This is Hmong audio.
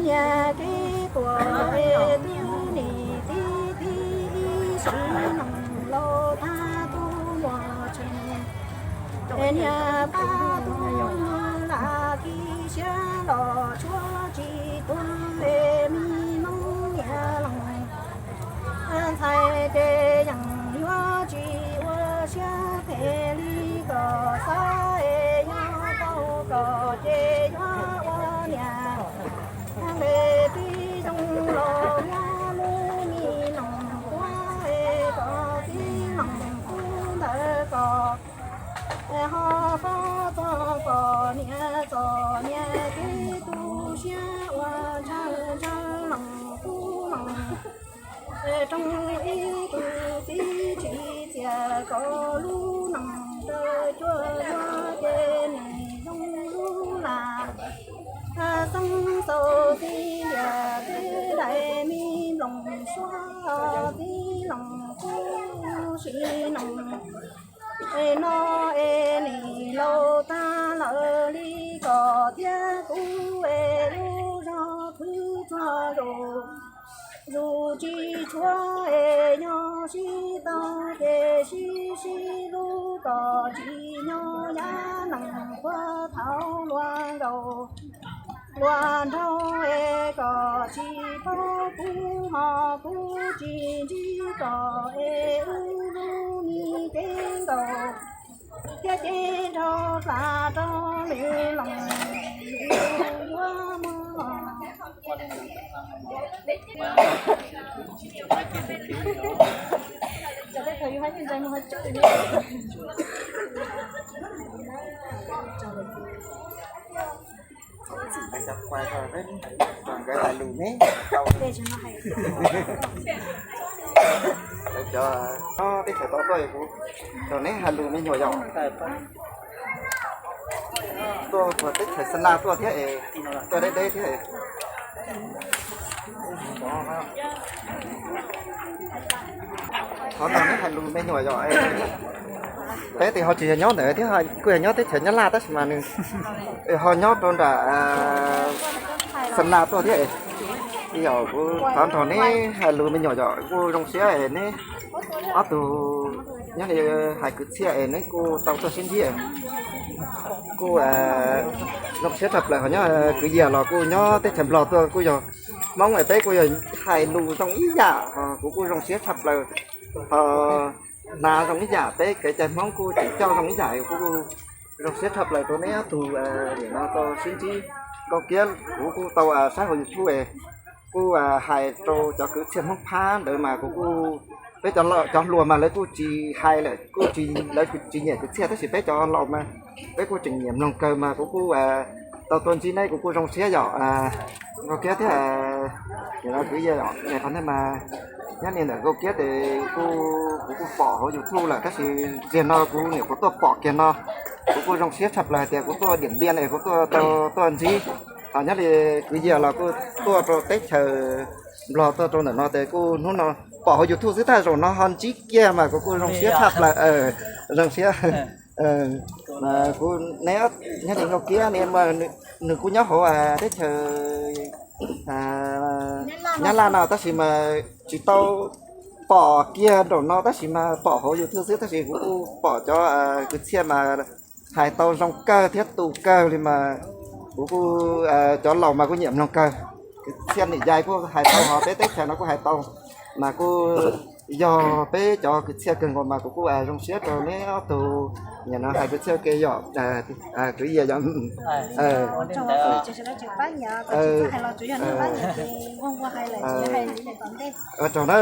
Niam kev tuag es tib nim tib tib ib sim neej laus tag tub muaj tseeb. Es niam pab tub lam kis siab los tshuav tsis tuag es me noob niam leej ntxhais ces yeej yuav tsis ua siab phem li kom xav es yog tau kom ces yuav ua niam nqe tib zoo los muab lub me noog tuag es kom tib neeg tub ntawd kom ho fob txog kom niam txom niam kev tu siab ua ntshaw ntshaw leej tub leej rooj ib tug txiv tsis txias kom lub neej raws cuag yuav ces nws zoo lub lam xeeb xaus txiv liam teb dais me nploos suab txiv leej tub sim neej. Es no es nim laus tag lawm li kom thiab kuv es lub zog khwv txog zus, zus tsis tshuav es nyob sib tau ces sib sib hlub kom tsis nyob yav neeg puag thaum luag nkaus luag nraug es kom tsis paub kuv ho kuv tsis ntsib kom es wb lub me cev nkaus thiab cev nrog plam rau lwm leej yuav muag. Nkawd hais lus ne, lawv cov teb chaws tau tuaj, kuv rau neb hais lus me nyuam yom. Tuaj puag teb chaws Xa Nas tuaj thiab es, tuaj deb deb thiab es. Qhov no neb hais lus me nyuam yom. Peb tes ho tsis yog nyob ntawd thiab, kuj yog nyob teb chaws Nyab Laj tab sis mas nws ho nyob rau nram Xa Nas tuaj thiab. Yog kuv thov nrog neb hais lus me nyuam yom, kuj zoo siab es neb ob tug nyob li hais kwv txhiaj es neb kuj tau tuaj sib ntsib. Kuj zoo siab tshaj plaws ho nyob kwv Yias los kuj nyob teb chaws Nplog tuaj kuj yog Hmoob es peb kuj yog hais lus zoo ib yam, kuv kuj zoo siab tshaj plaws. Ho hnav zoo ib yam, peb kev cai Hmoob kuj tseem coj zoo ib yam, kuj zoo siab tshaj plaws rau neb ob tug nim no tau sib ntsib. Nkauj Kiab kuv kuj tau saib hauv YouTube es kuj hais rau cov kwv txhiaj Hmoob phab ntawd mas kuv kuj, peb cov hluas mas lawv kuj tsis hais lawm, kuj tsis, lawv tsis nyiam kwv txhiaj tab sis peb cov laus mas peb kuj tseem nyiam mloog kawg mas kuv kuj tau tuaj ntsib neb kuv kuj zoo siab yom. Nkauj Kiab thiab kwv Yias yom, qhov nej mas nyob li ntawm Nkauj Kiab tes kuv kuj pom hauv YouTube lawm tab sis tiag no kuv niam kuv tuaj pom kiag no, kuv kuj zoo siab tshaj plaws hais tias kuv tuaj Diam Npiaj es kuv tuaj tau tuaj ntsib. Ho nyob li kwv Yias los kuj tuaj rau teb chaws Nplog tuaj rau ntawm no tes kuj hnub no pom hauv YouTube xwb tab zaum no ho ntsib kiag mas kuv kuj zoo siab tshaj plaws, zoo siab. Kuv ne, nyob li Nkauj Kiab ne, nws kuj nyob hauv teb chaws Nyab Laj no tab sis mas tsis tau pom kiag nraum no tab sis mas pom hauv YouTube xwb tab sis kuv kuj pom cov kwv txhiaj mas hais tau zoo kawg thiab tu kawg li mas kuv kuj, cov laus mas kuj nyiam mloog kawg. Kwv txhiaj Nim Yais kuj hais tau, ho peb teb chaws no kuj hais tau, mas kuj yog peb cov kwv txhiaj kawg nkaus mas kuv kuj zoo siab rau neb ob tug nim no hais kwv txhiaj ke yom, kwv Yias yom. Ua tsaug na.